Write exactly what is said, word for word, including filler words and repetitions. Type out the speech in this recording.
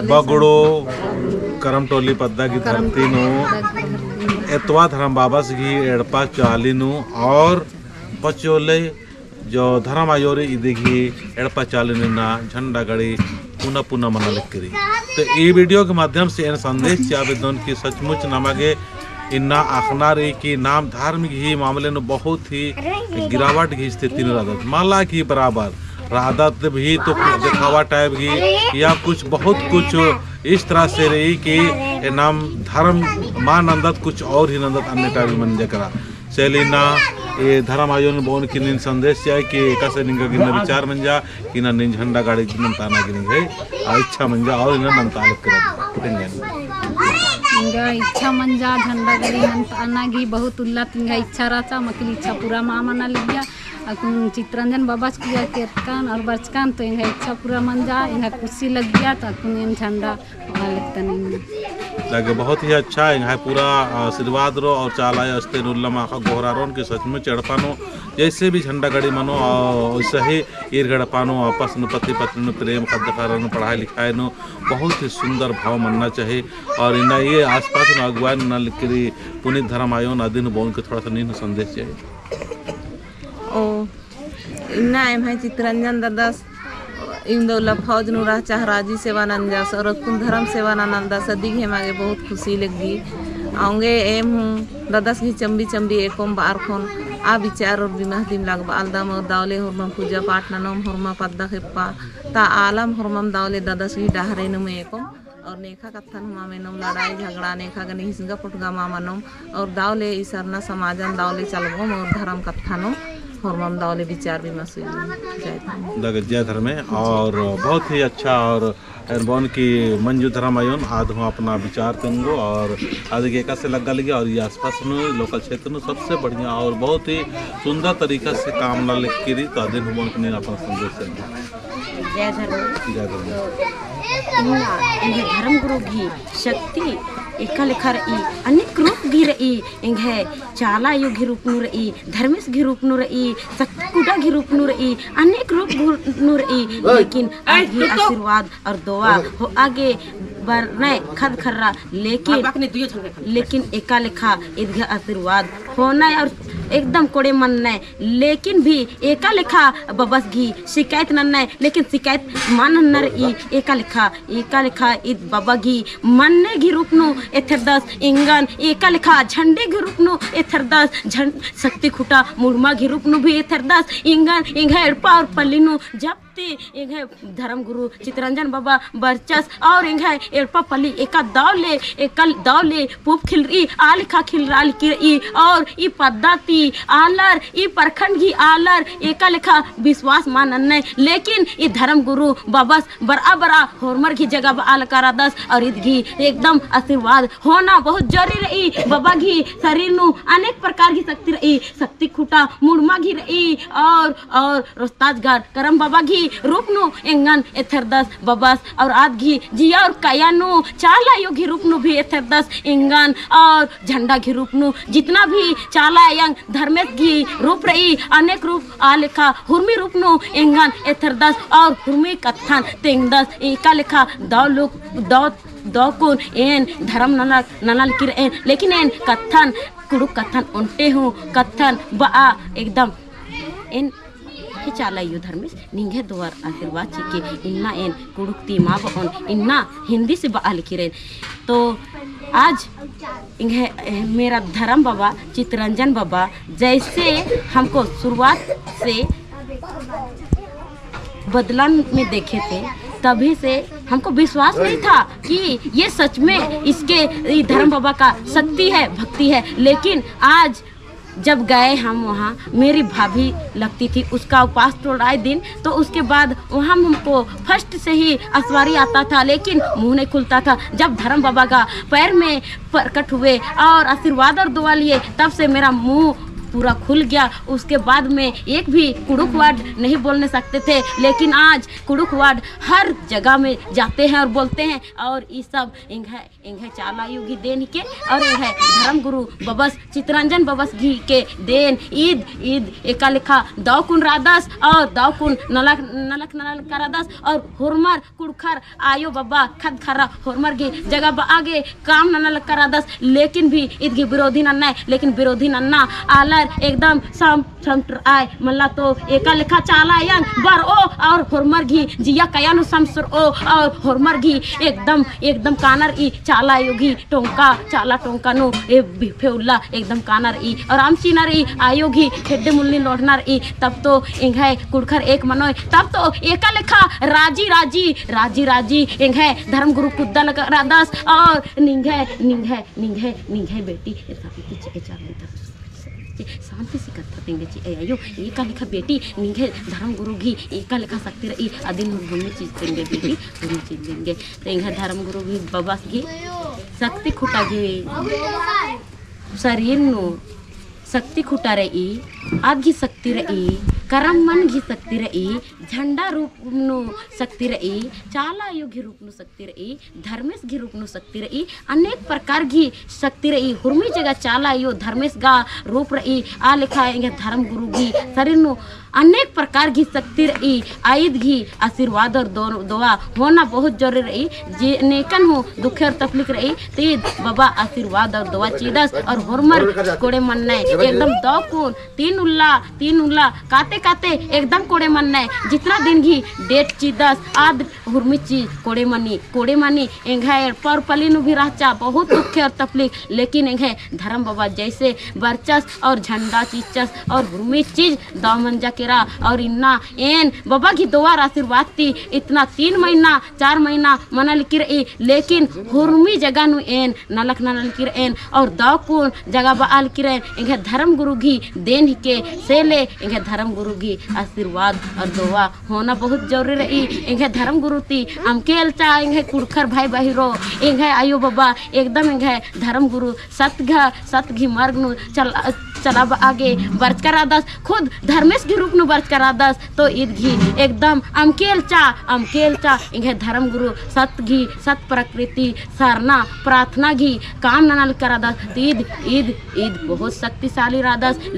बगड़ो करम टोली पद्दा की धरती नू एतवा धरम बाबस गही एड़पा चाली नू और पचोले जो धरम आयो रई इदी गही एड़पा चाली नू इन्ना झंडा गड़ी पुना पुना मना लगी रई। तो ई video के माध्यम से एन संदेश चिआ बेद्दन कि सचमुच नमा गे इन्ना अख़ना रई कि नाम धर्म गही मामले नू बहुत ही गिरावट गही स्थिति नू रअदत। मला कि बराबर रअदत भी तो कुछ देखावा type गही या कुछ बहुत कुछ इस तरह से रई कि नाम धर्म मा नन्दत कुछ और ही नन्दत अन्य type गही मंजा केरा। से ले इन्ना ए धर्म आयोन बओन कि नीन संदेश चिआ कि एकासे निंगा गे इन्ना विचार मंजा कि इन्ना नीन झंडा गाड़ी नन्ताना गे निंग्है इच्छा मंजा और इन्ना नन्ता लगी रई। एंगा इच्छा मंजा झंडा गाड़ी नन्ताना गे बहुत उल्ला ती एंगा इच्छा रहचा, मकिल इच्छा पूरा मा मना लगिया। अक्कुन चितरंजन बाबास पूजा केरकन और बरचकन तो एंगा इच्छा पूरा मंजा, एंगा खुशी लगिया तो अक्कुन एन झंडा वाले तनी। लगे बहुत ही अच्छा, एंग्है पूरा आशीर्वाद रओ और चाला आयो अस्ते नू उल्ला माख़ा गोहरारओन कि सचमुच एड़पा नू जैसे भी झंडा गड़ी मनो, आ, वैसे ही ईर एड़पा नू आपस नू पति पत्नी नू प्रेम, ख़द्द ख़र्रा नू पढ़ाई लिखाई नू बहुत ही सुंदर भाव मन्ना चाही। और इन्ना ई आसपास नू अगुवाई नू नलकिरी पुनीत धरम आयोन अदिन बओन कि थोड़ा सा नीन संदेश चिआ। ओ, इन्ना एम्है चितरंजन ददस इवंदा उल्ला फौज नू रहचा, राजी सेवा नंजस और अक्कुन धरम सेवा ननलदस, अदिगे एमा गे बहुत खुशी लग्गी। औंगे एम हूँ ददस गही चम्बी चम्बी एकोम बअर ख़ोन आ विचार और बिमह दिम लगबआलदम और दव ले होरमम पूजा पाठ ननोम, होरमा पद्दा खेप्पा ता आलम होरमम दव ले ददस गही डहरे नुम एकोम। और नेखा कत्थन हूँ मा मेनोम, लड़ाई झगड़ा नेखा गने हिसगा पुटगा मा मनोम। और दव ले ई सरना समाजन दव ले चलबोम और धरम कत्थन होरमम दव ले विचार विमर्श हुई। जय धर्म। दग जय धर्मे। और बहुत ही अच्छा। और एन बओन कि मंजू धरम आयोन आद हूँ अपना विचार तेंगो और आद गे एकासे लग्गा लगी और ई आसपास नू local क्षेत्र नू सबसे बढ़िया और बहुत ही सुंदर तरीका से काम नना लगी रई, तो अदिन हूँ बओन कि नीन अपना संदेश तेंगो। जय धर्म। जय धर्म। तो इन्ना एंग्है धर्म गुरु गही शक्ति एका लेखा रई, अनेक रूप गही रई, एंग्है चाला आयो गही रूप नू रई, धर्मेस गही रूप नू रई, शक्ति खुटा गही रूप नू रई, अनेक रूप गही नू रई, लेकिन आद गही आशीर्वाद और दुआ होआ गे बरनय ख़द्द ख़र्रा, लेकिन, लेकिन एका लेखा ईद गही आशीर्वाद होनय और एकदम कोड़े मन्नय। लेकिन भी एका लेखा बबस गही शिकायत नन्नय, लेकिन शिकायत मा नन्ना रई। एका लेखा, एका लेखा ईद बबा गही मन्ने गही रूप नू एथरदस एंगन, एका लेखा झंडे गही रूप नू एथरदस, झं-, शक्ति खुटा मुड़मा गही रूप नू भी एथरदस एंगन, एंग्है एड़पा और पल्ली नू जब ती एंग्है धर्म गुरु चितरंजन बबा बरचस और एंग्है एड़पा पल्ली एका दव ले, एका दव ले पूँप खिलरई, आ लेखा खिलरआ लगी रई। और ई पद्दा ती आलर, ई प्रखंड गही आलर एका लेखा विश्वास मा नन्नय, लेकिन ई धर्म गुरु बबस बरआ बरआ होरमर गही जगह बआ लगा रअदस और ईद गही एकदम आशीर्वाद होना बहुत जरूरी रई। बबा गही शरीर नू अनेक प्रकार गही शक्ति रई, शक्ति खुटा मुड़मा गही रई और, और रोस्ताजगर करम बबा गही रूप नू एंगन एथरदस बबस और आद गही जिया और काया नू चाला आयो गही रूप नू भी एथरदस एंगन और झंडा गही रूप नू जितना भी चाला आयंग धर्मेस गही रूप रई, अनेक रूप आ लेखा हुरमी रूप नू एंगन एथरदस और हुरमी कत्थन तेंगदस। एका लेखा दव लोग दव, दव कुन एन धर्म नना, नना लगी रएन, लेकिन एन कत्थन कुँड़ुख़ कत्थन ओन्टे हूँ, कत्थन बआ एकदम एन हे चाला आयो धर्मेस, निंग्है दुआ और आशीर्वाद चिके इन्ना एन कुँड़ुख़ ती मा बओन, इन्ना हिंदी से बआ लगी रएन। तो आज एंग्है, मेरा धर्म बाबा, चितरंजन बाबा, जैसे हमको शुरुआत से बदलन में देखे थे, तभी से हमको विश्वास नहीं था कि ये सच में इसके, ये धर्म बाबा का शक्ति है, भक्ति है। लेकिन आज जब गए हम वहाँ, मेरी भाभी लगती थी, उसका उपास तोड़ाए दिन, तो उसके बाद वहाँ हमको first से ही असवारी आता था, लेकिन मुँह नहीं खुलता था। जब धर्म बाबा का पैर में प्रकट हुए और आशीर्वाद और दुआ लिए, तब से मेरा मुँह पूरा खुल गया। उसके बाद में एक भी कुँड़ुख़ word नहीं बोलने सकते थे, लेकिन आज कुँड़ुख़ word हर जगह में जाते हैं और बोलते हैं। और ई सब एंग्है, एंग्है चाला आयो गही देन हिके, और एंग्है धर्म गुरु बबस, चितरंजन बबस गही के देन। ईद, ईद एका लेखा दव कुन रअदस, और दव कुन नलख, नलख, नलख करदस, और होरमर कुँड़ुख़र आयो बबा ख़द्द ख़र्रा होरमर गही जगाबआ गे काम नना लक्करदस, लेकिन भी ईद गही विरोधी नन्नय, लेकिन विरोधी नन्ना आलर एकदम सम-, समटरआय। मला तो एका लेखा चाला आयन बरओ और होरमर गही जिया कया नू समसरओ और होरमर गही एकदम, एकदम कानर ई चाला आयो गही टोंका, चाला टोंका नू ए बिफे उल्ला एकदम कानर ई और अमचिनर ई आयो गही खेड्डे मुल्ली लोढ़नर ई। तब तो एंग्है कुँड़ुख़र एक मनोय, तब तो एका लेखा राजी, राजी, राजी, राजी एंग्है धर्म गुरु कुद्दा लक्करदस और निंग्है, निंग्है, निंग्है, निंग्है बेटी, ए शांति चिच्चय, ए चाला चिच्चय, शांति से कत्था तेंगे चिच्चय, ए आयो, एका लेखा बेटी, निंग्है धर्म गुरु गही एका लेखा शक्ति रई, अदिन हुरमी चीज तेंगे बेटी, हुरमी चीज तेंगे। तो एंग्है धर्म गुरु गही बबस गही शक्ति खुटा गही शरीर नू शक्ति खुटा रई, आद गही शक्ति रई, करम मन गही शक्ति रई, झंडा रूप नू शक्ति रई, चाला आयो गही रूप नू शक्ति रई, धर्मेस गही रूप नू शक्ति रई, अनेक प्रकार गही शक्ति रई। हुरमी जगह चाला आयो धर्मेस गा रूप रई, आ लेखा एंग्है धर्म गुरु गही शरीर नू अनेक प्रकार गही शक्ति रई। ईद गही आशीर्वाद और दो-, दुआ होना बहुत जरूरी रई। जे नेकन हूँ दुखे और तकलीफ रई, तो ईद बबा आशीर्वाद और दुआ चिदस और होरमर कोड़े मन्नय। एकदम दव कुन तीन उल्ला, तीन उल्ला काते काते एकदम कोड़े मन्नय। जितना दिन गही date चिदस आद हुरमी चीज कोड़े मनी, कोड़े मनी। एंग्है एड़पा और पल्ली नू भी रहचा बहुत दुखे और तकलीफ, लेकिन एंग्है धर्म बबा जैसे बरचस और झंडा चिच्चस और हुरमी चीज दव मंजा केरा। और इन्ना एन बबा गही दुआ और आशीर्वाद ती इतना तीन महीना, चार महीना मना लगी रई, लेकिन हुरमी जगह नू एन नलख नना लगी रई एन और दव कुन जगाबआ लगी रई एन। एंग्है धर्म गुरु गही देन हिके, से ले एंग्है धर्म गुरु गही आशीर्वाद और दुआ होना बहुत जरूरी रई। एंग्है धर्म गुरु ती अमके एल्चा, एंग्है कुँड़ुख़र भाई बहिरो, एंग्है आयो बबा, एकदम एंग्है धर्म गुरु सत गही, सत गही मार्ग नू चल-, चलाबआ गे बरचका रअदस, खुद धर्मेस गही रूप नू बरचका रअदस। तो ईद गही एकदम अमके एल्चा, अमके एल्चा, एंग्है धर्म गुरु सत गही, सत प्रकृति सरना प्रार्थना गही काम नना लक्करदस। तो ईद, ईद, ईद बहुत शक्तिशाली रअदस।